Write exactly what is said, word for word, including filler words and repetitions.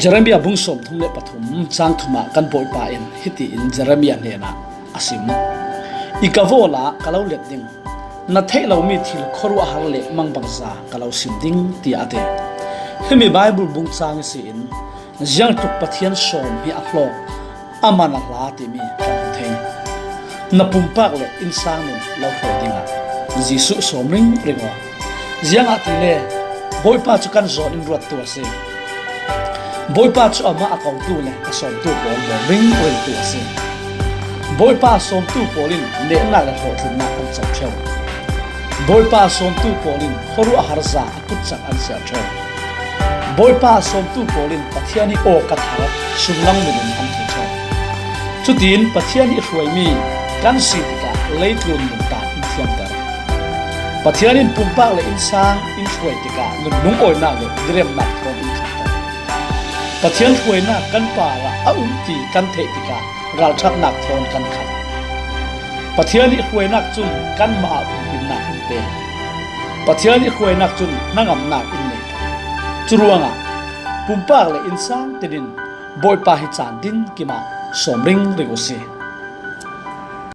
Jeremiah bung sawmthum le pathum, chang thumah kan Bawipa in hitiin Jeremiah hnenah a sim: "I ka vawl ah ka lo let ding, na theih lomi thil khuaruahhar le mangbangza ka lo sim ding," tiah a ti. Himi Bible bung chang ihsin ziangtluk Pathian sawm hi a hlawk, a man a hla timi kan hmu thei. Na pumpak le innsang nun lo hruai dingah Jesuh sawm ringring aw. Ziangahtile Bawipa cu kan zawn in ruattu a si. Bawipa cu amah a kotu le a sawmtu pawl bawm ringringtu a si. Bawipa a sawmtu pawl in nehnak le hlawhtlinnak an co ṭheu. Bawipa a sawmtu pawl in khuaruahhar za a kutcak an siar ṭheu. Bawipa a sawmtu pawl in Pathian hi aw ka thar, sunglam nun in an thei ṭheu. Cutiin Pathian hi hruaimi kan si tikah leitlun nuntak in thiamter. Pathian in pumpak le innsang in hruai tikah nunung awinak le diremnak thawn in khatter. Pathian hruainak kan parah a um ti kan theih tikah ralṭhatnak thawn kan khat. Pathian ih hruainak cun kanmah ah huhpinhnak in pe. Pathian ih hruainak cun hnangamnak in nei. Curuangah pumpak le innsang tinin Bawipa hi caan dinkim ah sawm ringring u sih.